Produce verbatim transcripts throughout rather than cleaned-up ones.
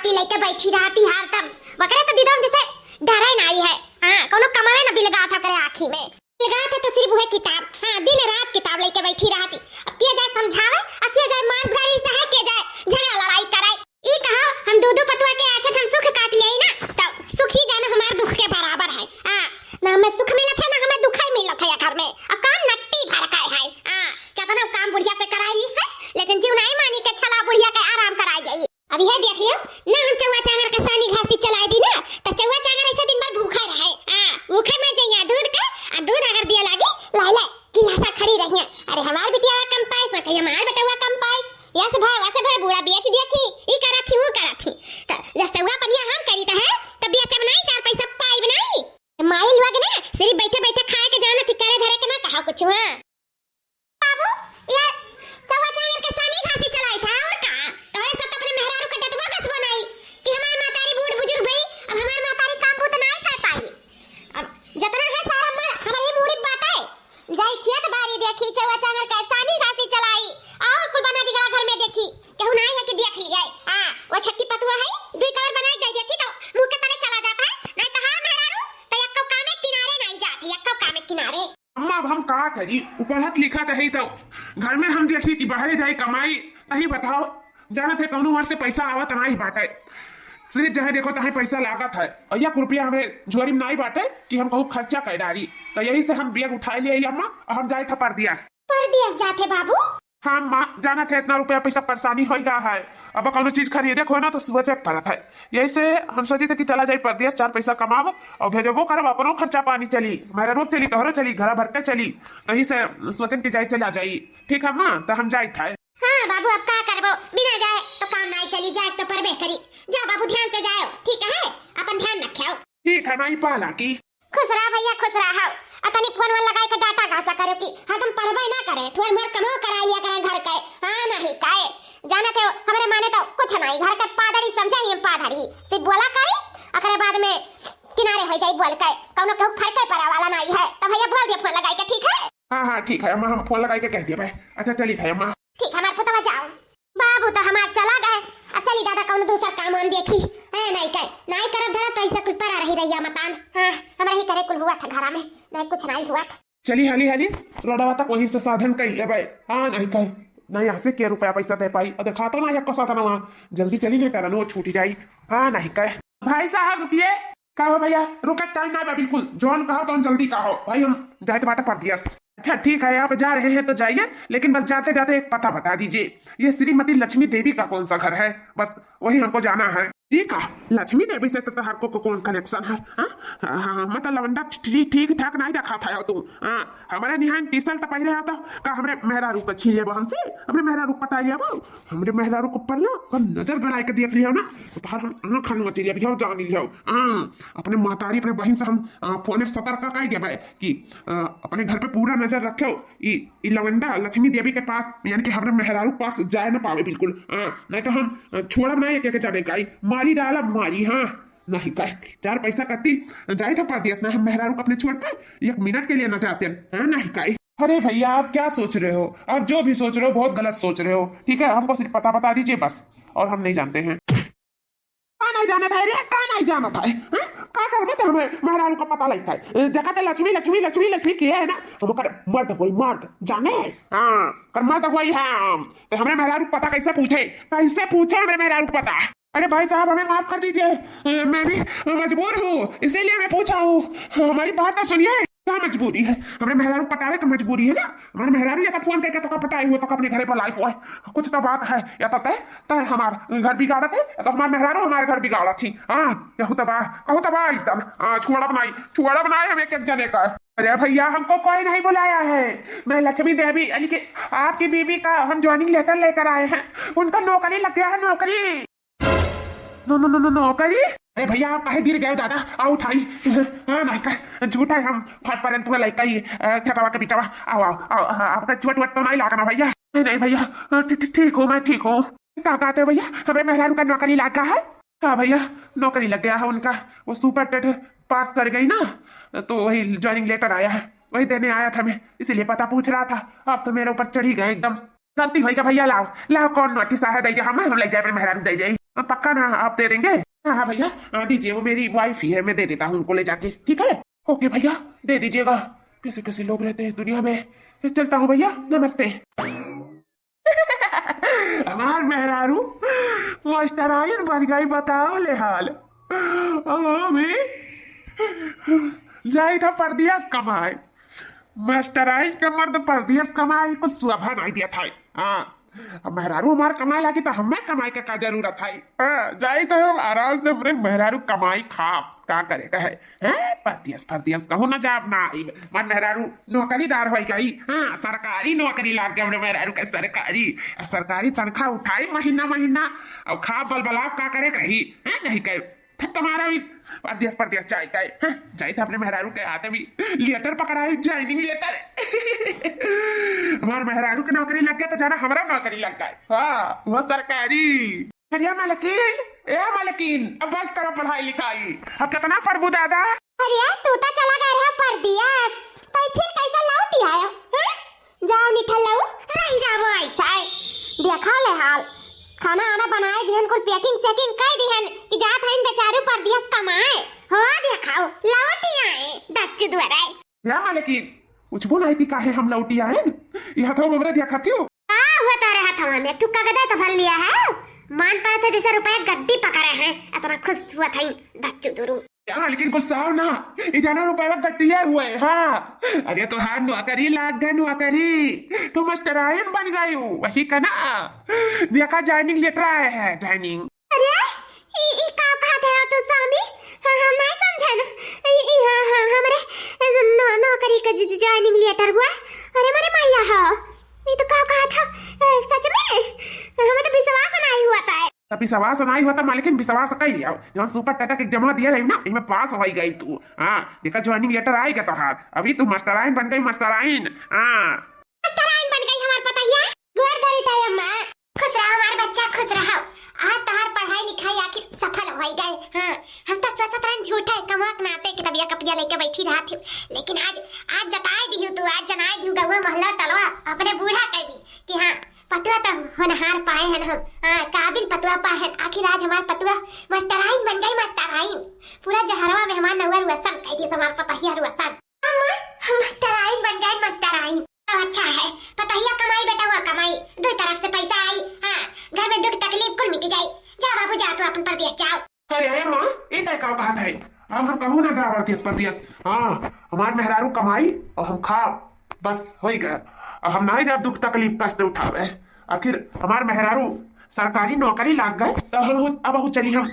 कि लइके बैठी रहती हरदम। वकरे तो दीदम जैसे डरे नाई है। हाँ, कौनो कमावे ना बिलगात है ओकरे आँखी में। बिलगात है तो सिर्फ वह किताब। हाँ, दिन रात किताब लइके बैठी रहती। अब किया जाए समझावे, अब किया जाए मार गारी सहे, किया जाए झगड़ा लड़ाई कराई। ई कहो, हम दू दू पतुआ के आछत हम सुख काट लियाई ना, तब सुखी जानो हमार दुख के बराबर है। हाँ, ना हमें सुख मिलत है, ना हमें दुख ही मिलत है घर में। अब काम नट्टी भर का है। हाँ, केतना काम बुढ़िया से कराई है, लेकिन जीव नाई मानी के छला बुढ़िया के आराम कराई जाई। अब यह देख लियो ना, हम चौवा चांगर के सानी घासी चलाई दी ना, तो चौवा चांगर ऐसे दिन भर भूखा रहे। हाँ, भूखे मर जाइए दूध के, और दूध अगर दिया लागी, लाई लाई, गिलासा खड़ी रहिए। अरे हमार बिटिया कम पाइस, ना कहिए हमार बेटवा कम पाइस, यस भाई, वस भाई, बूढ़ा बेच दिया थी, ई करा थी, वो करा थी। तो जब सौवा पनिया हम करी तो है, तो बेचब नहीं, चार पैसा पाइब नहीं। माई लोग ना सिर्फ बैठे बैठे खाए के जाना थी, करे धरे के ना कहा कुछ। हाँ। बाबू, ये चौवा चांगर के सानी घासी चलाई था, और का? तोहरे सब अपने मेहरारू के डटवा कस बनाई कि हमार महतारी बूढ़ बुजुर्ग भई, अब हमार महतारी काम बूत नाई कर पाई। अब जतना है सारा मल हमारे ही बूढ़ी बाटे। जाई खेत बारी देखी, चौवा चांगर के सानी घासी चलाई, और कुल बना बिगड़ा घर में देखी, केहू नाई है कि देख लिया। हाँ, वो छोटकी पतुआ है, दुई कवर बनाई दे देती तो मुँह के तले चला जाता है, नहीं तो हाँ मेहरारू, तो एक्को कामे किनारे नाई जाती, एक्को कामे किनारे। अम्मा, अब हम का करी? उ पढ़त लिखत है तो घर में हम देखी कि बाहरे जाई कमाई, तही बताओ। जानत है कौनो ओर से पैसा आवत नाई बाटे, सिर्फ जहाँ देखो तहाँ पैसा लागत है। और एक रुपया हमरे झोरी में नाई बाटे कि हम कहूँ खर्चा कर डारी। तो यही से हम बैग उठाए लिए अम्मा, और हम जाए थे परदेस। परदेस जाते बाबू? हाँ माँ, जानत है इतना रुपया पैसा परेशानी हो गया है। अब कौनो चीज खरीदे को ना तो सोचे के पड़त है। यही से हम सोची थे कि चला जाई परदेस, चार पैसा कमाब और भेजबो करब, अपनो खर्चा पानी चली, मेहरारू चली, तोहरो चली, घरा भर के चली। तो यही से सोचन कि जाई, चला जाई। ठीक है माँ, तो हम जाई था। हाँ बाबू, अब का करबो, बिना जाए तो काम नाई चली, जाए तो परबे करी। जा बाबू, ध्यान से जाओ, ठीक है, अपन ध्यान रखियो। ठीक है माई, पाला की। खुश रहा भैया, खुश रहा। अतनी फोन वोन लगाई के डाटा घासा करो कि हरदम पढ़बे ना करे, थोड़ा मोर कमो करा लिया करे घर के। हाँ नहीं काहे, जानत हो हमरे माने तो कुछ नहीं, घर के पादड़ी समझे ही हम पादड़ी से बोला करे, ओकरे बाद में किनारे हो जाई बोल के, कौनो केहू फर्क पड़ा वाला नहीं है। तो भैया बोल दिया फोन लगाई के, ठीक है? हाँ हाँ ठीक है अम्मा, हम फोन लगाई के कह दिया भाई। अच्छा चली था अम्मा। ठीक है हमार पुतवा जाओ। बाबू तो हमार चला गए। आ चली दादा, कौन दूसर काम हम देखी। ए, नहीं करे, नहीं करब धरा तो ऐसे कुल परा रही रहिया मतान। हाँ, हमरा ही करे कुल हुआ था घरा में, नहीं कुछ नहीं हुआ था। चली हाली हाली रोडवा तक वहीं से साधन कर लेबै। हाँ, नहीं कहे, नहीं यहाँ से के रुपया पैसा दे पाई, और देखा तो ना एक साधन वहाँ। जल्दी चली, नहीं टरनो छूट जाई। हाँ, नहीं कहे। भाई साहब रुकिए। का हो भैया, रुके टाइम ना बा बिल्कुल, जौन कहो तौन जल्दी कहो भाई, हम जाए तो बाटे परदेस। अच्छा ठीक है, आप जा रहे हैं तो जाइए, लेकिन बस जाते जाते एक पता बता दीजिए, ये श्रीमती लक्ष्मी देवी का कौन सा घर है, बस वही हमको जाना है। ठीक है, लक्ष्मी देवी से तो तोहार को, को कौन कनेक्शन है? हाँ? हाँ, हाँ, मतलब लवंडा ठीक, ठीक ठाक नहीं रखा था तू। हाँ, हमारे निहान टी शर्ट पहने हो तो का हमरे मेहरारू को छीन लेबो हमसे? हमरे मेहरारू को पटा लेबो? हमरे मेहरारू को पल्ला पर नजर गड़ाए के देख लियो ना, तो तोहार हम आँख नोच लियो, अभी हम जान लियो। हाँ, अपने महतारी, अपने बहिन से हम, आ, फोन में सतर्क कर देबे कि, आ, अपने घर पे पूरा नजर रखो। ई, ई लवंडा लक्ष्मी देवी के पास, यानी कि हमरे मेहरारू के पास जाए ना पावे बिल्कुल। हाँ, नहीं तो हम, आ, छोड़ब ना एक, एक जाने का, ई मारी डालब मारी। हाँ, नहीं का, चार पैसा कती जाए था परदेस ना, हम मेहरारू को अपने छोड़ के एक मिनट के लिए ना जाते। हाँ, नहीं का। अरे भैया, आप क्या सोच रहे हो? आप जो भी सोच रहे हो, बहुत गलत सोच रहे हो। ठीक है, हमको सिर्फ पता बता दीजिए बस, और हम नहीं जानते हैं। का नहीं जानत है रे, का नहीं जानत है? हाँ? का करबे तो हमें मेहरारू का पता लगता है। ए, जगह तो लक्ष्मी, लक्ष्मी, लक्ष्मी, लक्ष्मी किए है ना, हम ओकर मर्द होई, मर्द, जाने? हाँ, कर मर्द होई हम। तो हमरे मेहरारू का पता कैसे पूछे? कैसे पूछे हमरे मेहरारू का पता? अरे भाई साहब, हमें माफ कर दीजिए, ए, मैं भी मजबूर हूँ, इसीलिए मैं पूछा हूँ। हमारी बात तो सुनिए। का मजबूरी है? हमरे मेहरारू पटावे का मजबूरी है ना? हमारे मेहरारू या तो फोन करके तो का पटाई हुआ, तो का अपने घरे बुलाई हुआ है। कुछ तो बात है, या तो तय, तय हमार घर बिगाड़त है, या तो हमार मेहरारू हमारे घर बिगाड़त थी। हाँ, कहू तबा, कहू तबा ऐसा। हाँ, छोड़ब नाई, छोड़ब नाई हम एक एक जने का। अरे भैया, हमको कोई नहीं बुलाया है। मैं लक्ष्मी देवी, यानी कि आपकी बीबी का हम ज्वाइनिंग लेटर लेकर आए हैं। उनका नौकरी लग गया है, नौकरी। नो, नो, नो, नो, नौकरी? अरे भैया, आप काहे गिर गए दादा? आओ उठाई। हाँ, नहीं का, झूठा है हम फट परन तुम्हें लइका ही, अ, खेतवा के बिचवा। आओ, आओ, आओ, हाँ, आपका चोट वोट तो नहीं लागना भैया? नहीं, नहीं भैया, अ, ठी-, ठी-, ठीक हूँ, मैं ठीक हूँ। क्या कहते हो भैया, हमें मेहरारू का नौकरी लाग गया है? हाँ भैया, नौकरी लग गया है उनका, वो सुपर टेट पास कर गई ना, तो वही ज्वाइनिंग लेटर आया है, वही देने आया था मैं, इसीलिए पता पूछ रहा था। आप तो मेरे ऊपर चढ़ी गए एकदम। गलती होई का भैया, लाओ, लाओ, कौन नोटिस है, दे दे, हम, हम ले जाए, अपने मेहरारू दे जाए। हाँ, पक्का ना, आप दे देंगे? हाँ, हाँ भैया, हाँ, दीजिए, वो मेरी वाइफ ही है, मैं दे देता हूँ उनको ले जाके, ठीक है? ओके भैया, दे दीजिएगा। कैसे कैसे लोग रहते हैं इस दुनिया में। चलता हूँ भैया, नमस्ते। हमार मेहरारू मास्टराइन बन गई, बताओ ले हाल। अब हमें जाई था परदेस कमाए। मास्टराइन के मर्द परदेस कमाए कुछ शोभा नहीं दिया था। हाँ, अब मेहरारू हमार कमाए लागी तो हमें कमाए के का जरूरत है? हाँ, जाई तो हम आराम से अपने मेहरारू कमाई खाब, का करे का है? हैं? परदेस, परदेस कहूँ ना जाब ना आइब। हमार मेहरारू नौकरीदार होई गई। हाँ, सरकारी नौकरी लाग गई हमरे मेहरारू के, सरकारी। अब सरकारी तनख्वाह उठाई महीना महीना, अब खाब बलबलाब, का करे कही? हैं? नहीं कहे। फिर तुम्हारा भी परदेस, परदेस जाई गए। हैं? जाई तो अपने मेहरारू के हाथे भी लेटर पकड़ाई, ज्वाइनिंग लेटर। हमार मेहरारू के नौकरी लग गया तो जाना हमरा नौकरी लग गए। हाँ, वो सरकारी। अरे मालकिन, ए मालकिन, अब बस करो पढ़ाई लिखाई। अब कितना पढ़बू दादा? अरे, तू तो चला गया रहा परदेस, तो फिर कैसे लौटी आयो, हैं? जाओ निठल्लऊ, रही जाबो ऐसा है। देखा ले हाल, खाना आना बनाए दिहन, कुल packing sacking कर दिहन कि जात हइन बेचारू परदेस कमाए। हो देखाओ, लौटी आए, दच्चू दुआरे। या मालकिन, पूछबो नहीं थी काहे हम लौटी आएन? यह तो हमरे देखा थियो। का हुआ तारे हथवा में? तू कागदे तो भर लिया है। मान पड़ा था जैसे रुपया गड्डी पकड़े हैं, इतना खुश हुआ था दच्चू दुरू। या मालकिन गुस्साओ ना, ई जाना रुपया गड्डिया हुआ है, हाँ। अरे तोहार नौकरी लाग गए, नौकरी। तू मास्टराइन बन गई हो, वही का ना? देखा ज्वाइनिंग लेटर आया है, ज्वाइनिंग। अरे, ई, ई का कहत है तू स्वामी? हाँ, हम नहीं समझन। ई, ई, हाँ, हाँ, हमरे, ए, नौ-, नौकरी का ज-, ज-, ज्वाइनिंग लेटर हुआ। अरे, मरे मैया हो, ई तो का कहत है? ए, सच में? हमें तो विश्वास नहीं हुआ था। तो विश्वास नहीं हुआ था, मालकिन विश्वास कर लिया। जब सुपर टटक एग्जाम दिया रही ना, इनमें पास हो गई तू। हाँ, देखा ज्वाइनिंग लेटर आएगा तोहार। अभी तू मास्टराइन बन गई, मास्टराइन। हाँ। मास्टराइन बन गई हमार पतोहिया। गोड़ धरी ताई अम्मा। खुश रहो हमार बच्चा, खुश रहो। आज तोहार पढ़ाई लिखाई आखिर सफल हो गए। हाँ, हम तो सोचत रहन झूठे कमाक नाते किताबिया कपिया लेके बैठी रहत हो, लेकिन आज, आज जताए दिहु तू, आज जनाए दिहु गौवा मोहल्ला टलवा अपने बूढ़ा के भी कि हाँ, पतुआ तो होनहार पाए हन हम। हाँ, काबिल पतुआ पाए हन। आखिर आज हमार पतुआ मास्टराइन बन गई, मास्टराइन। पूरा जहरवा में हमार नौआ रुअसन कह दिए हमार पतोहिया रुअसन। अम्मा, हम मास्टराइन बन गए, मास्टराइन। तो अच्छा है, पतोहिया कमाई, बेटवा कमाई, दो तरफ से पैसा आई। हाँ, घर में दुख तकलीफ कुल मिट जाई। जा बाबू, जा तू अपन परदेस जाओ। अरे, अरे माँ, ये तय का बात है? अब हम कहूँ ना जाब परदेस, परदेस। हाँ, हमार मेहरारू कमाई और हम खाब, बस हो ही गया। अब हम नहीं जाब दुख तकलीफ कष्ट उठावे। आखिर हमार मेहरारू सरकारी नौकरी लाग गए, तो हम, अब चली हम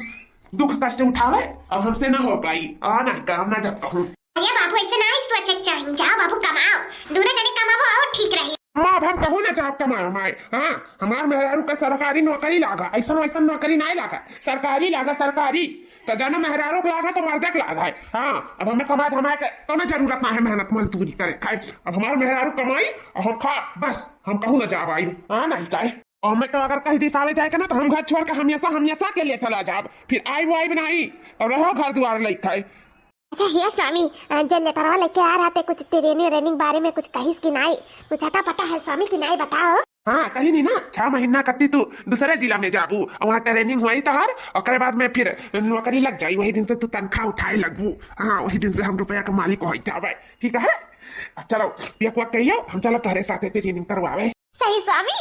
दुख कष्ट उठावे, अब हमसे ना हो पाई। आ नहीं का, हम ना जाब कहूँ। अरे बाबू, ऐसे ना ही सोचे के चाही। जाओ बाबू, कमाओ, दोनों जने कमाओ और ठीक रही। माँ, अब हम कहूँ ना जाब कमाए, माए। हाँ, हमार मेहरारू का सरकारी नौकरी लागा, ऐसा वैसा नौकरी नहीं लागा, सरकारी लागा, सरकारी। तो जानो मेहरारू के लागा तो मर्दे के लागा है। हाँ, अब हमें कमाए धमाए के कोनो जरूरत ना है, मेहनत मजदूरी करे खाए। अब हमार मेहरारू कमाई और हम खा, बस हम कहूँ ना जाब आई। हाँ, नहीं काहे। और हमें तो अगर कहीं दिसावे जाए के ना, तो हम घर छोड़ के हमेशा, हमेशा के लिए चला जाब, फिर आइब वाइब नहीं, तो रहो घर दुआर लइके। अच्छा हे स्वामी, अ, जे लेटरवा लेके आ रहा थे, कुछ ट्रेनिंग व्रेनिंग बारे में कुछ कहिस कि नाई? कुछ अता पता है स्वामी कि नाई, बताओ। हाँ, कहीं नहीं ना, छह महीना कत्ती तू दूसरे जिला में जाबू, वहाँ ट्रेनिंग हुई तोहार, ओकरे बाद में फिर नौकरी लग जाई, वही दिन से तू तनख्वाह उठाए लगबू। हाँ, वही दिन से हम रुपया के मालिक हो जाबे, ठीक है? अब चलो, पियकुआ कहियो, हम चलो तोहरे साथे ट्रेनिंग करवावे। सही स्वामी।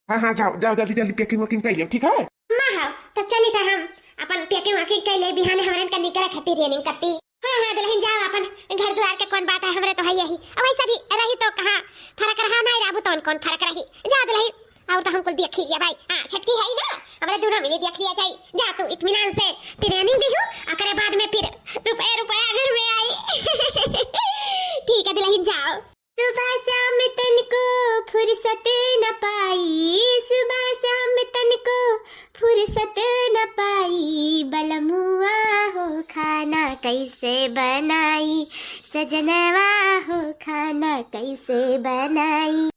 हाँ, हाँ, जाओ, जाओ, जल्दी, जल्दी packing वैकिंग कर लियो, ठीक है? माँ हो, तो चली तो हम अपन packing वैकिंग कर ले, बिहाने हमरन का निकला खातिर ट्रेनिंग करती। हाँ, हाँ, दुल्हन जाओ, अपन घर दुआर के कौन बात है, हमरे तो है यही। और वैसे भी रही तो कहाँ फर्क रहा, ना रहबू तो कौन फर्क रही। जाओ दुल्हन, और तो हमको देख ही लिया भाई। हाँ, छटकी है ही ना, हमरे दोनों मिली देख लिया जाई। जा तू इत्मीनान से ट्रेनिंग दिहू, ओकरे बाद में फिर रुपया, रुपया घर में आई। ठीक है दुल्हन, जाओ। सुबह शाम तनको फुर्सत न पाई, सुबह शाम तनको फुर्सत न पाई, बलमुआ हो खाना कैसे बनाई, सजनवा हो खाना कैसे बनाई।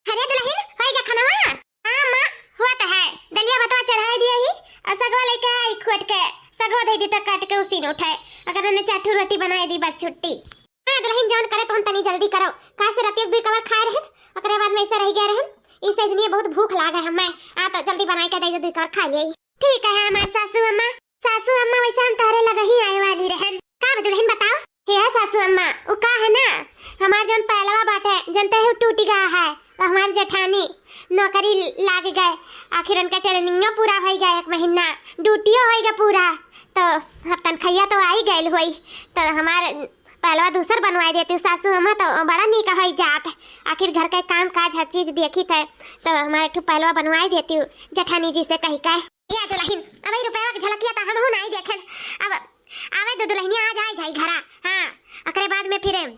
अरे दुल्हन, होई गा खानवा? हाँ माँ, हुआ तो है। दलिया भतवा चढ़ाई दिया ही, और सगवा लेके आई खोट के, सगवा दे दी तो काट के उसी ने उठाए। अगर उन्हें चार ठो रोटी बनाए दी, बस छुट्टी। हाँ दुल्हन, जौन करे तौन तनी जल्दी करो, काहे से रतिया दुई कवर खाए रहन, ओकरे बाद में ऐसा रह गया रहन। ई सजनिया बहुत भूख लागे हमें, आ तो जल्दी बनाई के दे दे, दुई कौर खा लेई। ठीक है हमार सासू अम्मा। सासू अम्मा, वैसे हम तोहरे लगे ही आए वाली रहन। का बे दुलहिन बताओ? हे सासू अम्मा, उ का है ना, हमार जौन पैलवा बाटे, जनते हो टूटी गया है, तो हमार जेठानी नौकरी लाग गए। आखिर उनका ट्रेनिंगो पूरा होई गए, एक महीना ड्यूटियो होई गए पूरा, तो अब तनखैया तो आई गइल होई, तो हमार पैलवा दूसर बनवाई देती सासू अम्मा, तो बड़ा नीक होई जात। आखिर घर के काम काज हर चीज देखी थे, तो हमार एक ठो पैलवा बनवाई देती जेठानी जी से कही के। या दुलहिन, अब ई रुपया के झलकिया तो हमहू नाई देखेन। अब आवे दो दुलहिनिया, आ जाए जाई घरा। हाँ, ओकरे बाद में फिर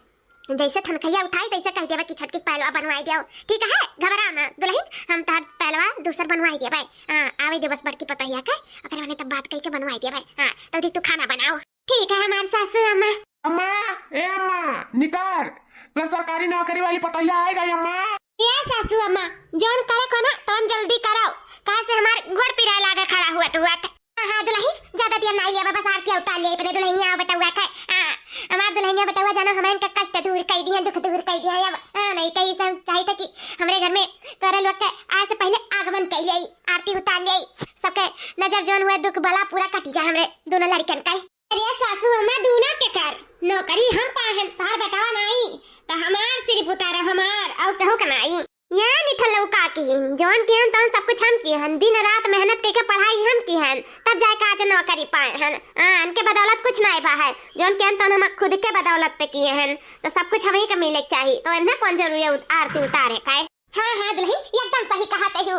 जैसे तनखैया उठाई, तैसे कह देवे कि छोटकी पैलवा बनवाई दियो। ठीक है, घबराओ ना दुलहिन, हम तोहार पैलवा दूसर बनवाई देबे। हाँ, आवे दे बस बड़की पतोहिया के, ओकरे बाद तब बात कई के बनवाई देबे। हाँ, तो दी तू खाना बनाओ। ठीक है हमार सासू अम्मा। अम्मा, ए अम्मा, निकर, तो सरकारी नौकरी वाली पतोहिया आए गई अम्मा। ए सासू अम्मा, जौन करे को ना, तौन जल्दी करो, काहे से हमार गोड़ पिराए लागे खड़ा हुआ तू हुआ। हाँ, हाँ, दुलहिन, ज्यादा देर नाई लेबे, बस आरती उतार ले अपने दुलहिनिया बेटउआ के। हाँ, हमार दुलहिनिया बेटउआ जानो, हमरे इनका कष्ट दूर कई दिए, दुख दूर कई दिए। अब, हाँ, नहीं कहीं से हम चाहित कि हमरे घर में तोरे लोग के आए से पहले आगमन कई ले, आरती उतार ले, सबके नजर जौन हुए दुख बला पूरा कटी जाए हमरे दोनों लड़कन का। अरे सासू अम्मा, दूना के कर, नौकरी हम पाए हैं, तार बेटवा नाई, तो हमार सिर्फ उतारो, हमार, और कहू का नाई। या निठल्लऊ का किहिन, जौन किहन तौन सब कुछ हम किहन, दिन रात मेहनत कइके पढ़ाई हम किहन, तब जाके आज नौकरी पाए हन। आ, इनके बदौलत कुछ नाई बा है, जौन किहन तौन हम खुद के बदौलत पे किए हन, तो सब कुछ हमही के मिले के चाही, तो इन्हें कौन जरूरी है उत-, आरती उतारे का है? हाँ, हाँ दुलहिन, एकदम सही कहा तहू।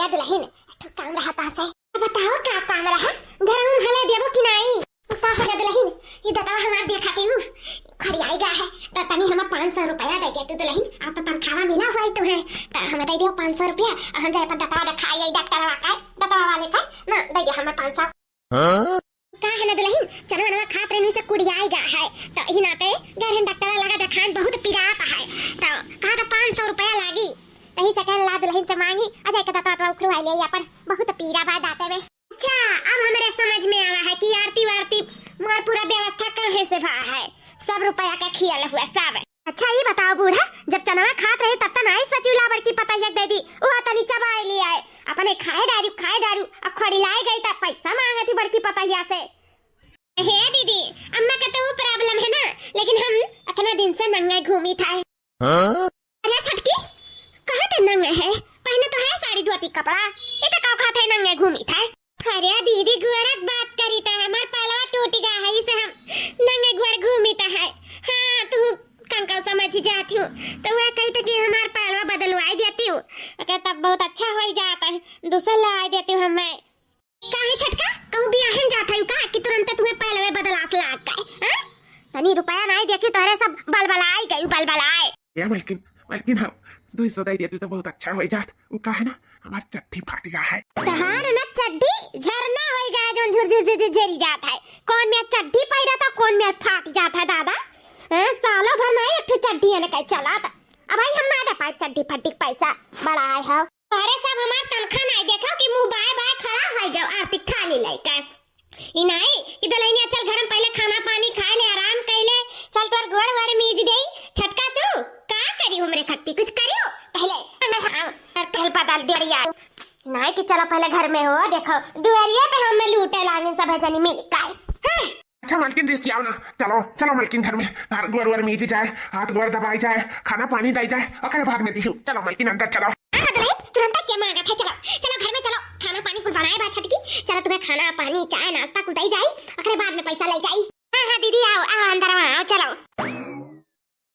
या दुलहिन, एक ठो काम रहा तोहसे। बताओ का काम रहा? घर हम हले देबो कि नाई? का हो जा दुलहिन, ई दतवा हमार देखा तहू खड़ियाई गा है, तो तनी हमें पाँच सौ रुपया दे दे तू दुलहिन, आप तो तनखावा मिला हुआ ही तुम्हें, तो हमें दे दो पाँच सौ रुपया, और हम जाए अपन दतवा दिखाई आई डॉक्टरवा का, दतवा वाले का, ना दे दे हमें पाँच सौ। हाँ? का है ना दुलहिन, चनवा नवा खात रहनी से कुड़ियाई गा है, तो ही नाते घर हम डॉक्टरवा लगा दिखान बहुत पिरात है, तो कहा तो पाँच सौ रुपया लागी, तही से कहन ला दुलहिन से मांगी, आ जाए के दतवा तो उखड़वाई ले अपन, बहुत पीरा बा दाते में। अच्छा, अब हमरे समझ में आवा है कि आरती वारती मार पूरा व्यवस्था कहे से भा है, सब रुपया का खियल हुआ सब। अच्छा, ई बताओ बूढ़ा, जब चनवा खात रही तब त नाई सचिव ला बड़की पतहिया के दे दी, उहा तनी चबाए लियाए, अपने खाए डारू, खाए डारू, अब खड़ी लाए गई त पैसा मांगे थी बड़की पतहिया से। हे दीदी, अम्मा का तो वो problem है ना, लेकिन हम इतना दिन से नंगे घूमी था। हाँ? अरे छोटकी, कहाँ थे नंगे है? पहने तो है साड़ी धोती कपड़ा, ये तो का खाते नंगे घूमी था। अरे दीदी, गोड़क बात करी था, हमार पैलवा टूट गया है, इसे हम नंगे गोड़ घूमी था है। हाँ, तू कंका समझ जाती हूँ, तो वह कही था कि हमार पैलवा बदलवाई देती हूँ, अगर तब बहुत अच्छा हो ही जाता है, दूसरा लवाई देती हूँ हमें। काहे छटका, कहूँ बियाहन जात हयू का कि तुरंते तुम्हें पैलवे बदलास लाग गए, हाँ? तनी रुपया नाई देखी तोहरे सब बलबलाए गयू, बलबलाए। ए मलकिन, मलकिन, हम दुई सौ दे देती तो बहुत अच्छा हो जात। उ का है ना, हमार चड्ढी फाट गया है। तहार ना चड्ढी झरना होई गया है, जौन झुर झुर झुर झुर झरी जात है। कौन में चड्ढी पहिरा था, कौन में फाट जात है दादा। हैं, सालों भर ना एक ठो चड्ढी है ना कहीं चला था। अब भाई हम ना दे पाए चड्ढी फड्ढी के पैसा, बड़ा आए हो। अरे सब हमार तनखा नाई देखो कि मुंह बाय बाय खड़ा होई जाओ आरती थाली लेके। ई नाई कि दुलहिनिया चल घर में पहले खाना पानी खाए ले, आराम कइले, चल तोर गोड़ वोड़ मीज देई। छटका तू का करी हमरे खत्ती, कुछ करियो पहले। हाँ, और पहल बदल दे यार। नाई कि चलो पहले घर में हो, देखो दुआरिया पे हमें लूटे लागिन सब जनी मिल के। हाँ। अच्छा मलकिन रिसियाओ ना, चलो, चलो मलकिन घर में, तार गोड़ वोड़ मीजी जाए, हाथ गोड़ दबाई जाए, खाना पानी दाई जाए, ओकरे बाद में दिहू। चलो मलकिन अंदर चलो। हाँ, हाँ, दुलहिन, तुरंत के मांगत है, चलो, चलो घर में चलो, खाना पानी कुल बनाए बा छटकी, चलो तुम्हें खाना पानी चाय नाश्ता कुल दाई जाई, ओकरे बाद में पैसा ले जाई। हाँ, हाँ दीदी आओ, आओ अंदर आओ, चलो।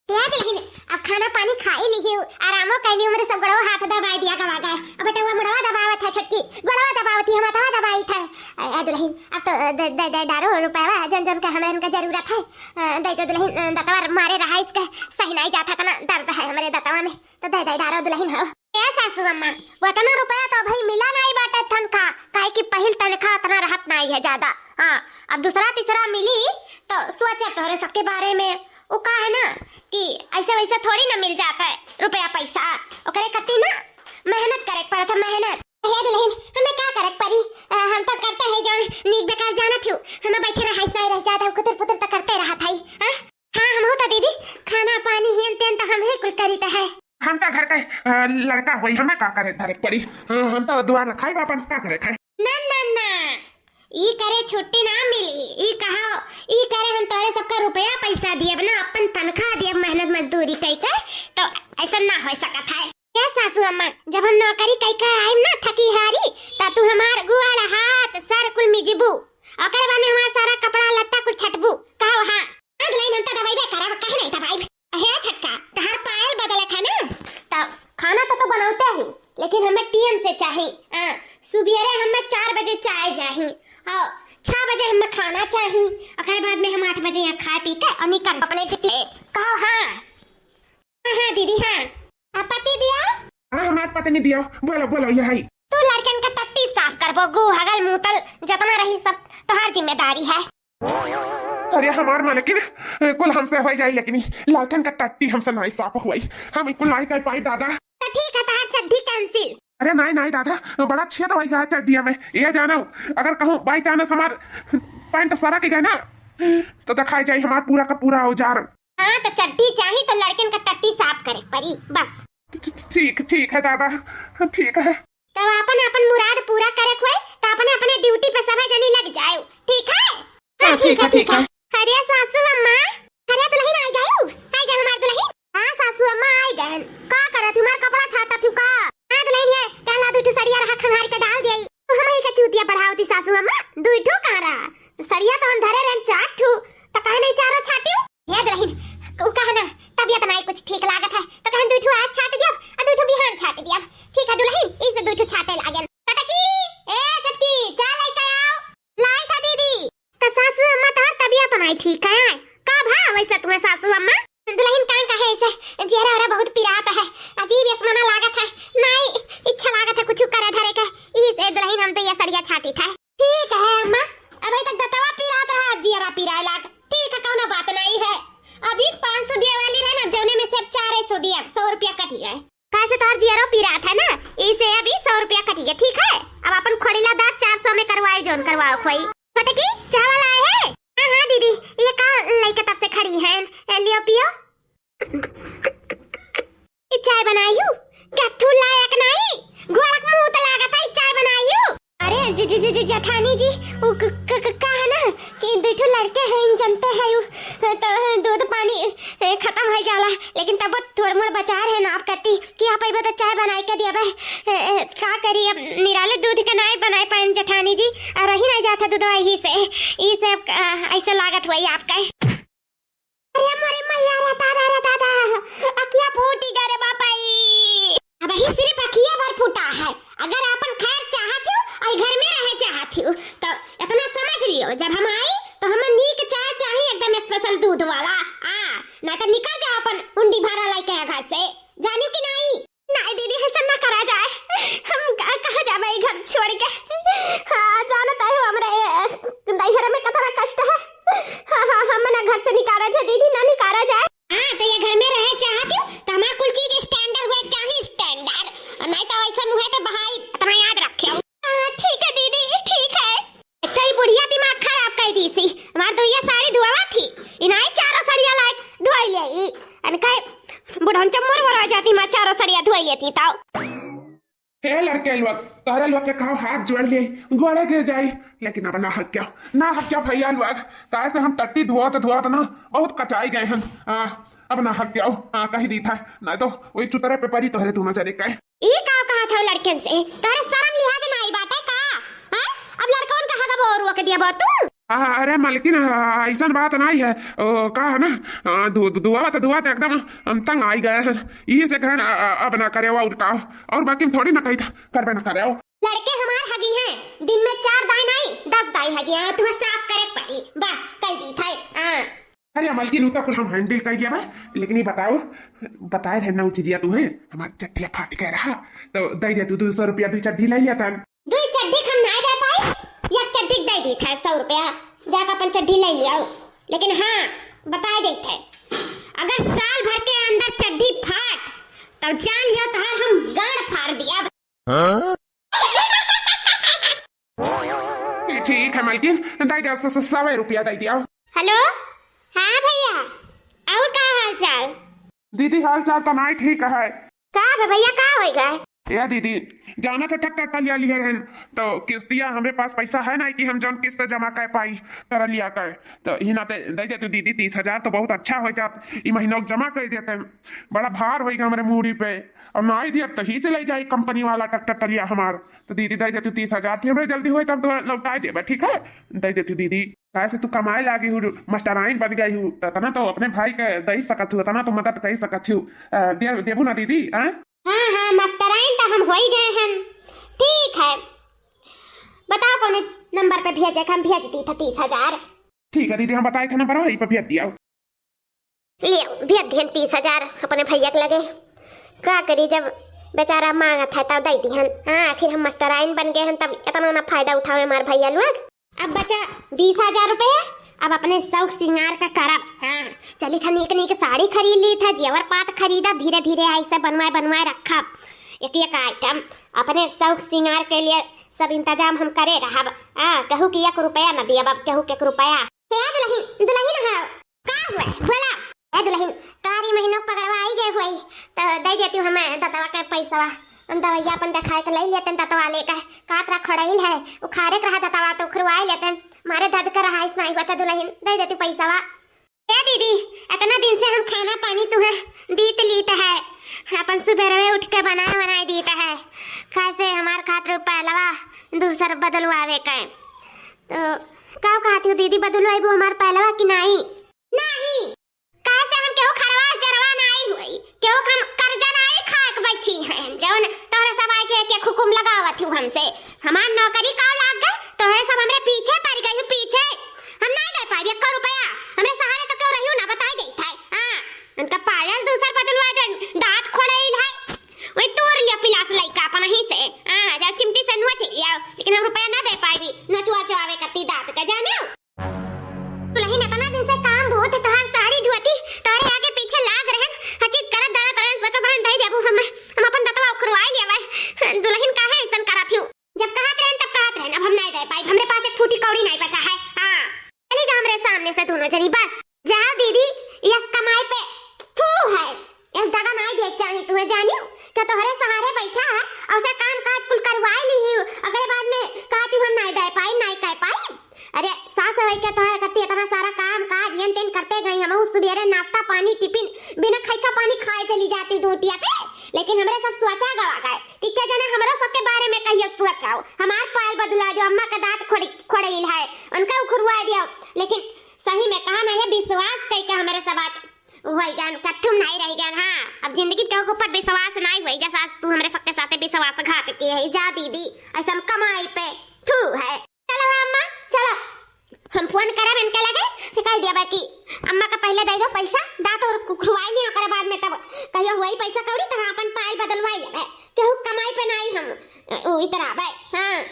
ए दुलहिन, अब खाना पानी खाई लिहियो, आरामो कर लियो, मेरे सब गोड़वा हाथ दबाई दिया गवा गए। अब बेटवा मुड़वा दबावत है छटकी, गोड़वा दबावत है, माथवा दबाई था। ए, ए दुलहिन, अब तो दे, दे, दे डारो रुपया, जन जन का हमें इनका जरूरत है। अ, दे दो दुलहिन, अ, दतवा मारे रहा इसका, सही नहीं जाता, इतना दर्द है हमारे दतवा में, तो दे दे डारो दुलहिन हो। ए सासू अम्मा, वो इतना रुपया तो भाई मिला नहीं बाटे तनखा, काहे कि पहिल तनखा इतना रहत नहीं है ज्यादा। हाँ, अब दूसरा तीसरा मिली तो सोचे तोहरे सबके बारे में। वो का है ना कि ऐसे वैसे थोड़ी ना मिल जाता है रुपया पैसा, ओकरे खातिर ना मेहनत करे के पड़त है, मेहनत। हे दुलहिन, हमें का करे के पड़ी? अ, हम तो करते हैं जौन नीक बेकार जानत हूँ, हमें बैठे रहा ऐसा ही रह जाता है, कुतर पुतर तो करते रहत है। हाँ? हाँ, हम होता दीदी, खाना पानी हेन तेन तो हम ही कुल करीत है। हम तो घर के, अ, लड़का होई, हमें का करे धरे के पड़ी? हाँ, हम तो दुआर रखाई बा अपन, का करे खाए? ना, ना, ना, ई करे छुट्टी ना मिली। ई कहा, ई करे हम तोहरे सबका रुपया पैसा दियब ना, अपन तनख्वाह दियब, मेहनत मजदूरी कई के, तो ऐसा ना हो सकत है। ए सासू अम्मा, जब हम नौकरी कई के आइम ना थकी हारी, त तू हमार गोड़ हाथ सर कुल मिजबू, ओकर बाद में हमार सारा कपड़ा लत्ता कुल छटबू। कहो हाँ। हाँ दुलहिन, हम त दबाइबे करब, काहे नहीं दबाइब? हे छटका, तहार पायल बदले था ना, त खाना तो तू बनाते ही, लेकिन हमें टीएम से चाही। हाँ, सुबेरे हमें चार बजे चाय चाही, और छह बजे हमें खाना चाही, ओकर बाद में हम आठ बजे यहाँ खाए पी के और निकल अपने टिकले। कहो हाँ। हाँ, हाँ, दीदी, हाँ। आ, पति दिया? हाँ, हमार पत्नी दिया। बोलो, बोलो, यही। तू लड़कन का टट्टी साफ करबो, गू, हगल, मूतल, जतना रही सब तोहार जिम्मेदारी है। अरे, हमार मालकिन, ए, कुल हमसे हो जाई, लेकिन ई लड़कन का टट्टी हमसे नाई साफ होई। हम ई कुल नाई कर पाई, दादा। तो ठीक है, तोहार चड्ढी cancel। अरे नाई, नाई, दादा, बड़ा छेद होई है चड्ढिया में। ये जानो, अगर कहूँ by chance हमार पैंट सरक गए ना, तो दिखाई जाई हमार पूरा का पूरा औजार। हाँ, तो चड्ढी चाही तो लड़कन का टट्टी साफ करे पड़ी, बस। ठी-, ठी-, ठीक, ठीक है दादा, ठीक है। तब आपन, आपन मुराद पूरा करे के होई, तो अपने, अपने ड्यूटी पे सभे जनी लग जाए, ठीक है? हाँ, ठीक है, ठीक है। अरे सासू अम्मा, अरे दुलहिन आई गयू, आई गए हमार दुलहिन। हाँ सासू अम्मा आई गए। का करत हमार कपड़ा छाटत हूँ का? हाँ दुलहिन, ये कहला दुई ठो सड़िया रहा, खंगार के डाल दिया। हम ही का चूतिया बढ़ाओ थी सासू अम्मा, दुई ठो कहाँ रहा? सड़िया तो हम धरे रहन चार ठो, तो काहे नहीं चारों छाटियो? हे दुलहिन, उ कहा ना, तबियत नाई कुछ ठीक लागत है, तो कहन दुई ठो आज छाट दियब, आ दुई ठो बिहान छाट दियब। ठीक है दुलहिन, इसे दुई ठो छाटे लागन। कटकी, ए छटकी, जा लेके आओ। लाई था दीदी। तो सासू अम्मा, तोहार तबियत नाई ठीक है? का भा वैसे तुम्हें सासू अम्मा? दुलहिन कान कहे ऐसे, जियरा ओरा बहुत पिरात है, अजीब यसमना लागत है, नाई इच्छा लागत है कुछ करे धरे के, इसे दुलहिन हम तो ये सड़िया छाटी था। ठीक है अम्मा, अबे तक दतवा पिरात रहा, जियरा पिराए लाग। ठीक है, कौनो बात नहीं है। अभी पाँच सौ दिया वाली रहे ना, जौने में से अब चार सौ दिया, सौ रुपया कट गए। काहे से तोहर जियरो पिरात है ना, इसे अभी सौ रुपया कट गए, ठीक है? अब अपन खोड़ीला दाँत चार सौ में करवाए, जौन करवाओ खोई। फटकी, चाय वाला आए है? हाँ, हाँ दीदी, ये का लइका तब से खड़ी है, ए, लियो पियो। ई चाय बनायू? कथू लायक नाई, घोड़क मुंह त लागत है, ई चाय बनायू? अरे जी, जी, जी, जी, जेठानी जी, उ क-, क-, क-, का है ना कि दुई ठो लड़के हैं, जानते हैं उ, तो दूध पानी, ए, खत्म हो जाला, लेकिन तब थोड़ मोड़ बचा रहे ना आप कती कि आप अइबे तो चाय बनाई के दियबे। ए, ए, का करी, अब निराले दूध के नाई बनाए पाएन जेठानी जी, और रही नहीं जाता दूधवा यही से, यही से अब, अ, ऐसे लागत हुआ आपका। अरे मोरे मैया रे दादा रे दादा, अखिया फूटी गए रे बापाई। अब ही सिर्फ अखिया भर फूटा है। अगर आपन खैर चाहत हो और घर में रहे चाहत हो, तो इतना समझ लियो, जब हम आई तो हमें नीक चाय चाही, एकदम special दूध वाला। आ, ना तो निकल जाओ अपन उंडी भरा लेके घर से, जानियो कि नहीं? नहीं दीदी, ऐसा ना करा जाए। हम क-, कहाँ जाबे ई घर छोड़ के? हाँ, जानत है हो हमरे, ए, नैहर में कितना कष्ट है। हाँ, हाँ, हम ना घर से निकाला जाए दीदी, ना निकाला जाए। हाँ, तो ये घर में रहे चाहत हो, तो हमार कुल चीज standard हुए चाही, standard। और नहीं तो ऐसा मुँह पे बहाई, इतना याद रखे। हाँ, ठीक है दीदी, ठीक है। अच्छा, ई बुढ़िया दिमाग खराब कर दी सी। हमार दुइया साड़ी धुआवा थी, इनाई चारों सड़िया लायक धोई ले ई। अन कहे, बुढ़न चम्मर वरा जाती, माँ चारों सड़िया धोई लेती ताऊ। हे लड़के लोग, तोहरे लोग के कहो हाथ जोड़ ले, गोड़े गिर जाई, लेकिन अब ना हक्यो, ना हक्यो भैया लोग, काहे से हम टट्टी धोत धोत ना बहुत कचाई गए हैं। आ, अब ना हक्यो, आ, कही दी था, ना तो वही चुतरे पे परी तोहरे दोनों जने के। ई का कहत हो लड़कन से? तोहरे शरम लिहाज नाई बाटे का? हैं? अब लड़कन का हगबो रोक दिया बा तू? आ, अरे मलकिन, आ, ऐसन बात नाई है। ओ, का है ना, आ, दु-, दु-, दुआवत, दुआवत एकदम हम तंग आई गए हैं। ई से कहन, आ, आ, अब ना करे और का। और बाकी हम थोड़ी ना कही था, करबे ना करे। लड़के हमार हगी हैं, दिन में चार दाई नाई, दस दाई हगी हैं, तुम्हें साफ करे पड़ी। बस, कह दी था। हाँ। अरे मलकिन, उ तो कुल हम handle कर लेबे, लेकिन ये बताओ, बताए रहे ना उ चीजिया तुम्हें, हमार चड्ढिया फाट गया रहा, तो दे दे तू दो सौ रुपया, दो चड्ढी ले लिया तन। दो चड्ढी हम ना दे पाई, एक चड्ढी दे दी था सौ रुपया, जाकर अपन चड्ढी ले लिया। लेकिन हाँ, बताए दे थे, अगर साल भर के अंदर चड्ढी फाट, तब जान लियो तहार हम गांड फाड़ दिया। हाँ? ठीक है मलकिन, दे दिया, स-, स-, सौ रुपया दे दिया। हेलो, हाँ भैया, और का हाल चाल? दीदी, हाल चाल तो नाई ठीक है। का बे भैया, का होई गए। ए दीदी, जाना तो ट्रैक्टर टलिया लिए रहन, तो किस्तिया हमरे पास पैसा है ना कि हम जौन किस्त जमा कर पाई, टलिया कर। तो ही ना दे, दे दे तू दीदी, तीस हजार तो बहुत अच्छा हो जात, ई महीना जमा कर देते हैं। बड़ा भार होई हमरे मूड़ी पे, और ना आई दिया तो ही चले जाए कंपनी वाला ट्रैक्टर टलिया हमार। तो दीदी दे दे तू तीस हजार, फिर हमरे जल्दी होए तब तो लौटाए देबे, ठीक है? दे दे तू दीदी, काहे से तू कमाए लागी हूँ, मास्टराइन बन गई हूँ, तो इतना तो अपने भाई के दे सकत हूँ, इतना तो मदद कर सकत हूँ। अ, दे, देबू ना दीदी, हाँ? हाँ, हाँ, मास्टराइन तो हम हो ही गए हैं। ठीक है, बताओ कौन नंबर पे भेजे, हम भेज दी था तीस हजार। ठीक है दीदी, हम बताए थे नंबर, वही पे भेज दिया। ले, भेज दिहन तीस हजार अपने भैया के लगे। का करी, जब बेचारा मांगत है तब दे दिहन। हाँ, आखिर हम मास्टराइन बन गए हैं, तब इतना ना फायदा उठावे हमार भैया लोग। अब बचा बीस हजार रुपया, अब अपने शौक सिंगार का करब। हाँ, चली था नीक नीक साड़ी खरीद ली था, जेवर पात खरीदा, धीरे धीरे ऐसे बनवाए बनवाए रखब एक एक आइटम। अपने शौक सिंगार के लिए सब इंतजाम हम करे रहब। हाँ, केहू के एक रुपया न दियब, अब केहू के एक रुपया। हे दुलहिन, दुलहिन हो, का हुआ? बोला। ए दुलहिन, तारी महीनों पगड़वा आई गए हुई, तो दे देती हूँ हमें दतवा के पैसवा। हम दवाइया अपन दिखाए के ले लेते हैं दतवा लेकर। कातरा खड़ाइल है, उखाड़े के रहा दतवा तो उखरवाए लेते हैं। मारे दर्द कर रहा है, इस नहीं हुआ था दुलहिन, दे देती पैसवा। ए दीदी, इतना दिन से हम खाना पानी तुम्हें दीत लीत है, अपन सुबेरवे उठ के बनाए बनाए दीत है। कैसे हमार खातिर पहलवा दूसर बदलवावे के। तो का कहती हो दीदी, बदलवाइबू हमार पहलवा कि नहीं? नहीं, काहे से हम केहू खरवा चरवा नाई हुई, केहू हम कर्जा नाई खा के बैठी हैं, जौन तोहरे सब आए के, के हुकुम लगावत हूँ हमसे। हमार नौकरी का लाग गए, तोहरे सब हमरे पीछे पड़ गई हो, पीछे। हम नहीं दे पाई एको रुपया, हमरे सहारे तो केहू रहियो ना, बताई देत है। हाँ, उनका पायल दूसर बदलवा दे, दांत खोड़े है, वही तोड़ लिया पिलास लइका अपन ही से। हाँ, जाओ चिमटी से नोच लिया, लेकिन हम रुपया ना दे पाई, नोचवा चुआवे कत्ती दांत का, जाने हो? दुलहिन, इतना दिन से काम बहुत है, तोहार साड़ी धोती, तोहरे आगे पीछे लाग रहन, हचित करत दरत रहन, सोचत रहन, दे देबू हम, हम अपन दतवा उखरवाई लेबै। दुलहिन, काहे ऐसन करत हूँ? जब कहत रहन, तब कहत रहन, अब हम नहीं दे पाई, हमरे पास एक फूटी कौड़ी नहीं बचा है। हाँ, चली जा हमरे सामने से दोनों जनी, बस। जाओ दीदी, यस कमाई पे थू है। यस जगह नाई देख चाही तुम्हें, जानियो? क्या तोहरे सहारे बैठा है, और से काम काज कुल करवाई ली हूँ, ओकरे बाद में कहती हूँ हम नाई दे पाई, नाई कह पाई। अरे सास है क्या तोहरे कत्ती इतना सारा काम काज येन तेन करते गई, हम उस सुबेरे नाश्ता पानी टिफिन बिना खैका पानी खाए चली जाती ड्यूटिया पे, लेकिन हमरे सब सोचा गवा गए कि क्या जाने हमरो सबके बारे में कहियो सोचाओ। हमार पायल बदला जो अम्मा के दांत खोड़ी, खोड़ेल है, उनका उखरवा दियो, लेकिन सही में कहा ना, ये विश्वास कई के हमरे सब आज वही गन कट्ठुम नहीं रह गन। हाँ, अब जिंदगी के ऊपर विश्वास नहीं हुई, जैसा आज तू हमरे सबके साथे विश्वासघात किए है। जा दीदी, ऐसा हम कमाई पे थू है। चलो अम्मा, चलो, हम फोन करब इनके लगे, फिर कह दिया कि अम्मा का पहले दे दो पैसा, दांत और खुरवाई नहीं, ओकरे बाद में तब कहियो हुई पैसा कौड़ी तो हम अपन पायल बदलवाई लेबे। केहू कमाई पे नहीं हम, अ, उ इतराबे। हाँ,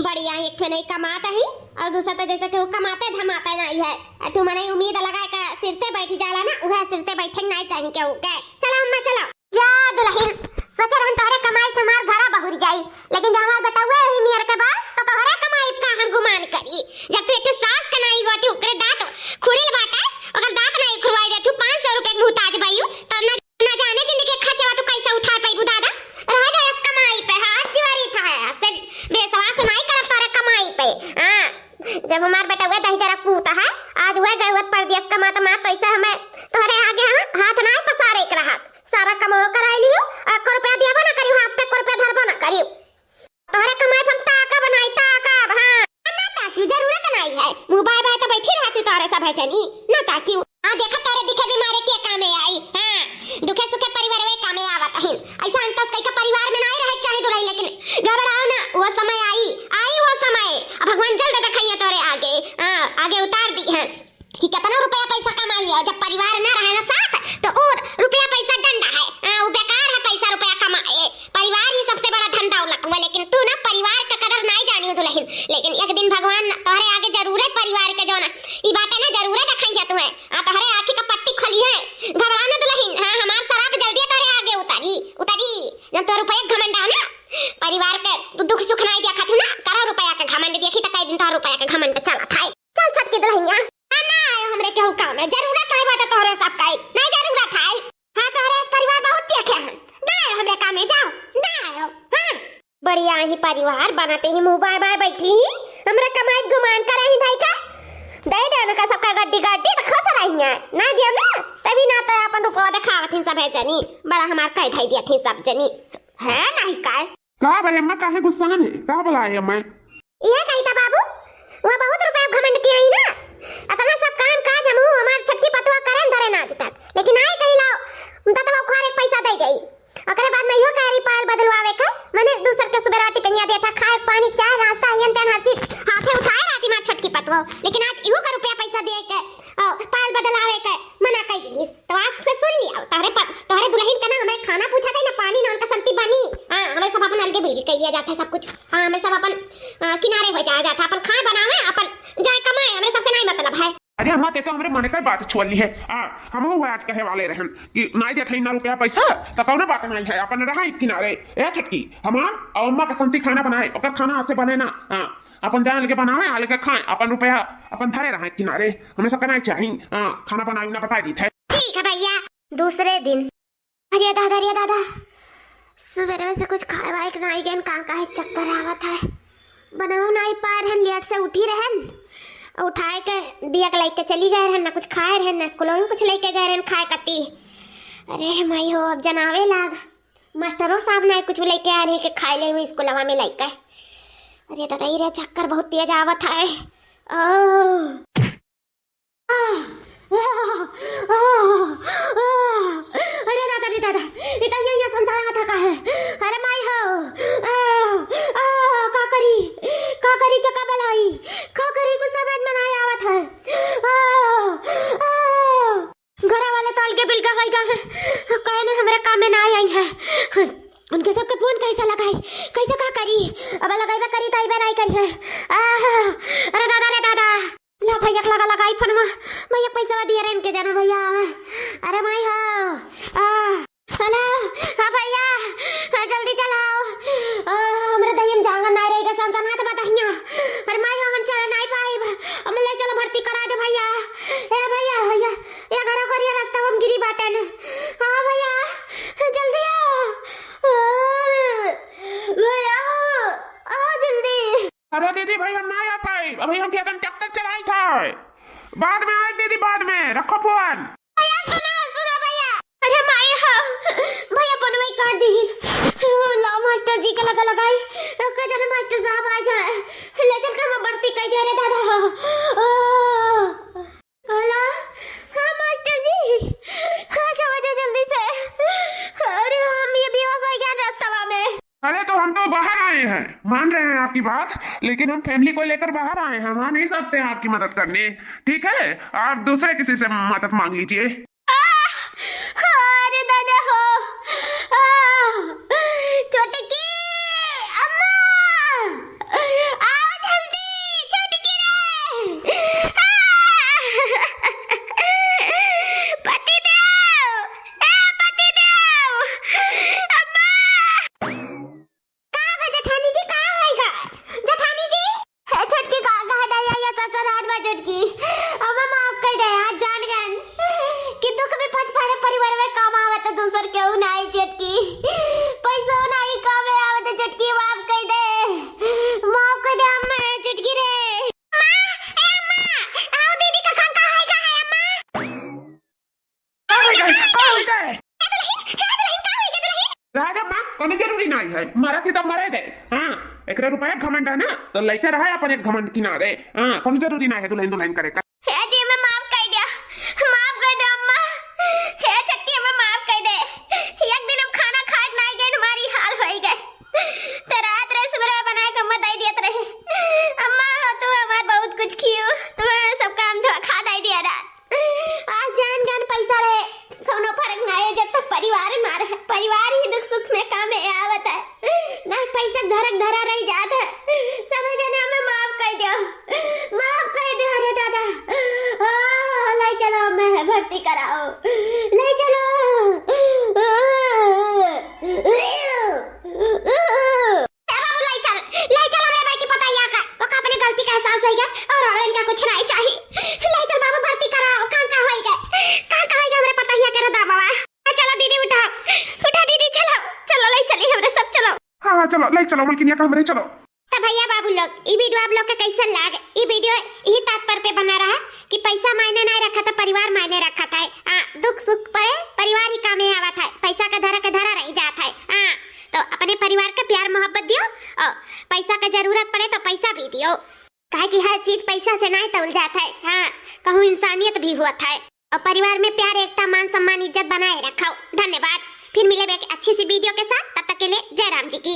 बढ़िया, एक ठे नहीं कमात ही, और दूसरा तो जैसे केहू कमाते धमाते नहीं है। अ, तू मने उम्मीद लगाए का सिरते बैठ जाला ना, उहे सिरते बैठे नहीं चाहिए केहू के। चलो अम्मा, चलो। जा दुलहिन, सोचे रहन तोहरे कमाई से हमार घरा बहुर जाई, लेकिन जब हमार बेटउए ही मेर के बा, तो तोहरे कमाई का हम गुमान करी। जब तू एक ठे सास के नहीं होती, ओकरे दांत खुड़िल बाटे, ओकर दांत नहीं खुरवाई दे, तू पाँच सौ रुपए के मुहताज बायू, तो न ना जाने जिंदगी के खर्चवा तू कैसे उठा पाइबू दादा। रह गए इस कमाई पे, हाथ जुआरी था है, अब से विश्वास नहीं करब तोरे कमाई पे। हाँ, जब हमार बेटउआ दही जरा पूत है, आज हुए गए हुए परदेस कमात मात, कैसे हमें तोहरे आगे हम हाथ नहीं पसारे के रहत। सारा कमाओ कराई लियो, एक रुपया दियाबो ना करियो, हाथ पे एक रुपया धरबो ना करियो। तोहरे कमाई पे हम ताकब नाई, ताकब, हाँ। ना ताकियो, जरूरत नाई है। मुँह बाय बाय तो बैठी रहती तोहरे सब है जनी। ना ताकियो। हाँ, देखा तोहरे दिखे बीमारे के कामे आई। हाँ, दुखे सुखे परिवार वे कामे आवत अहिन। ऐसा अंतस कई का परिवार में नाई रहे चाहे दुलही, लेकिन घबराओ ना, वो समय आई, आई वो समय। अब भगवान जल्द दिखाइए तोहरे आगे। हाँ, आगे उतार दी है। कि कितना रुपया पैसा कमा लिया, जब परिवार ना रहे ना साथ, तो और रुपया पैसा डंडा है। हाँ, वो बेकार है पैसा रुपया कमाए, परिवार ही सबसे बड़ा धन दौलत हुआ। लेकिन तू ना परिवार का कदर नहीं जानी हो दुलहिन, लेकिन एक दिन भगवान तोहरे आगे जरूरे परिवार के जो ना, ई बातें ना जरूरे दिखाई है तुम्हें। आ, तोहरे आँखी का पट्टी खोली है, घबरा ना दुलहिन। हाँ, हमार शराब जल्दी तोहरे आगे उतारी, उतारी। जब तो रुपया घमंड है ना, परिवार के तू दुख सुख नहीं देखा थी ना, करो रुपया के घमंड देखी तो कई दिन तोहर रुपया के घमंड चला था। चल छोटकी दुलहिनिया, आ ना आयो हमरे केहू काम है, जरूरत है बाटे तोहरे सब काई, नहीं जरूरत है। हाँ, तोहरे इस परिवार बहुत देखे हैं, ना आयो हमरे काम में, जाओ। परिवार बनाते ही मुँह बाय बाय बैठी ही, हमरा कमाई गुमान करे ही धाई का। दे दे उनका सबका गड्डी गड्डी तो खुश रही है, ना दियो ना, तभी ना तो अपन रुपवा देखावत ही सब है जनी, बड़ा हमार कह धाई दिया थी सब जनी, है नहीं काय। का भरे अम्मा, काहे गुस्सान है? का बोला है अम्मा? यह कही था बाबू, वो बहुत रुपया घमंड किया ही ना, अतना सब काम काज हम हमार छोटकी पतवा करे न धरे ना आज तक, लेकिन आए कही लाओ, दतवा उखाड़ एक पैसा दे गई। ओकरे बाद में इहो कह रही पायल बदलवावे के, मने दूसर के सुबेराटी पनिया देता, खाए पानी, चाय, नाश्ता, हियन त्यान हर चीज हाथे उठाए रहती मार छोटकी पतवा, लेकिन आज इहो का रुपया पैसा दिए के, अ, पायल बदलावे के मना कई दिलिस। तो आज से सुन लिया, तोहरे पर, तोहरे दुल्हन का ना हमरे खाना पूछा जाए, ना पानी, ना उनका संती बनी। हाँ, हमरे सब अपन अलगे बिलगे कह लिया जाता है सब कुछ। हाँ, हमरे सब अपन, अ, किनारे हो जाया जाता है, अपन खाए बनावे, अपन जाए कमाए, हमरे सबसे नहीं मतलब है। अरे अम्मा, ते तो हमरे मन के बात छुअली है। आ, हमहू आज कहे वाले रहन कि नाई देत हई ना रुपया पैसा, तो कौनो बात नहीं है, अपन रहा एक किनारे। ए छोटकी, हमार और अम्मा का संती खाना बनाए, ओकर खाना ऐसे बने ना। हाँ, अपन जान लेके बनावे, आ लेके खाए, अपन रुपया अपन धरे रहा एक किनारे। हमें सबका नहीं चाहिए। हाँ, खाना बनाई ना बताई दी थे। ठीक है भैया। दूसरे दिन। अरे दादा, अरे दादा, सुबेरे से कुछ खाए वाए के नाई गएन, कान काहे चक्कर आवत है, बनाऊ नाई पाए रहन, लेट से उठी रहन, उठाए के बिया के लेके चली गए रहन, ना कुछ खाए रहन, ना स्कूल में कुछ लेके गए रहन खाए कती। अरे माई हो, अब जनावे लाग, मास्टरो साहब ना कुछ लेके आ रहे के खाए ले हुए स्कूलवा में लेके। अरे दादा, ये रे चक्कर बहुत तेज आवत है। ओ। अरे दादा रे दादा, ई त यहाँ, यहाँ संसार में थका है। अरे माई हो, आ, आ, का करी, का करी, के का बलाई, का करी, कुछ समझ में नहीं आवत है। आ, आ, घरा वाले तो अलगे बिलगा होई गए हैं, कहे ने हमरे काम में ना आई है। उनके सबके फोन कैसे लगाई, कैसे का करी, अब लगाई बा करी तो आई बा नहीं करी है। आ, अरे दादा रे दादा, ला भैया के लगा लगाई फोनवा। भैया पैसा दिया रे इनके जाना भैया आवे। अरे माई हो। आ, हेलो। हाँ भैया। हाँ, जल्दी चलाओ। आ, हमरे दहिया में जांगर ना रहेगा, संतन हाथ बताइया। अरे माई हो, हम चल नहीं पाइब। हम ले चलो भर्ती करा दे भैया। ए भैया, भैया, ये घरों करिया रास्ता हम गिरी बाटन। हाँ भैया, जल्दी आओ। आ, भैया, आओ जल्दी। अरे दीदी भाई, हम ना आ पाई, अभी हम खेतन ट्रैक्टर चलाई था। बाद में आए दीदी, बाद में, रखो फोन। भैया सुनो, सुनो भैया। अरे माई हो, भैया फोनवा काट दी। ला मास्टर जी के लगा लगाई, का जाने मास्टर साहब आ जाए, ले चल के हम भर्ती कर दिया रे दादा। ओ, हेलो, हाँ मास्टर जी, हाँ जाओ, जाओ जल्दी से। अरे हम ये बेहोश हो गया रास्ता में। अरे, तो हम तो बाहर आए हैं, मान रहे हैं आपकी बात, लेकिन हम फैमिली को लेकर बाहर आए हैं, हम आ नहीं सकते हैं आपकी मदद करने। ठीक है, आप दूसरे किसी से मदद मांग लीजिए। आह! अरे दादा हो! आह! छोटकी अम्मा! आओ जल्दी, छोटकी रे! आह! पति देव! ए, पति देव! अम्मा! का बा जेठानी जी, का होइगा? जेठानी जी, हे छोटकी, का, का दया या ससुराल बा छोटकी? अम्मा माफ कर दे, आज जान गन कि दुख विपत पड़े परिवार में काम आवत दूसर केहू नाई छोटकी, पैसो नाई काम आवत छोटकी, माफ कर दे, माफ कर दे अम्मा, छोटकी रे। अम्मा, ए अम्मा, आओ दीदी का खान का है, का है अम्मा? का हो गए? का हो गए? हे दुल्हन, हे दुल्हन, का हो गए दुल्हन? राजा माँ, कोनो जरूरी नहीं है, मरत ही तो मरे दे। हाँ, एकरे रुपया घमंड है ना, तो लइके रहे अपन एक घमंड किनारे। हाँ, कोनो जरूरी नहीं है दुल्हन दुल्हन करे का। हे जी, हमें माफ कर दिया, माफ कर दे अम्मा। हे छोटकी, हमें माफ कर दे। एक दिन हम खाना खाए नहीं गए, हमारी हाल हो ही गए। तो रात रहे सुबह बनाए के अम्मा दे दियत रहे। अम्मा हो, तू हमार बहुत कुछ कियो, तू हमार सब काम धोखा दे दिया रात। आज जान जान पैसा रहे, कौनो फर्क ना है, जब तक परिवार मार है, परिवार ही दुख सुख में काम में आवत है। ना पैसा धरक धरा रह जात है। सब जने हमें माफ कर दो, माफ कर दो। अरे दादा, ओ, ले चलो, मैं भर्ती कराओ, ले चलो। ए बाबू, ले चल, ले चल हमरे भाई की पतैया का। ओका अपनी गलती का एहसास होइगा और, और इनका कुछ नहीं चाहिए। ले चल बाबू, भर्ती कराओ, कहाँ का होइगा, कहाँ का होइगा हमरे पतैया के रे दामावा। हाँ, चलो दीदी उठाओ, उठा दीदी, चलो, चलो ले चली हमरे सब, चलो। हाँ, चलो, ले चलो मलकिनिया का हमरे, चलो। तो भैया बाबू लोग, ई video आप लोग के कैसन लाग? ई video यही तात्पर्य पे बना रहा कि पैसा मायने नहीं रखत है, परिवार मायने रखत है। हाँ, दुख सुख पड़े, परिवार ही कामे आवत है, पैसा का धरा के धरा रह जात है। हाँ, तो अपने परिवार के प्यार मोहब्बत दियो, और पैसा का जरूरत पड़े तो पैसा भी दियो, काहे कि हर चीज पैसा से नहीं तौल जात है। हाँ, कहूँ इंसानियत भी होत है। और परिवार में प्यार, एकता, मान सम्मान, इज्जत बनाए रखो। धन्यवाद, फिर मिले एक अच्छी सी video के साथ, तब तक के लिए जय राम जी की।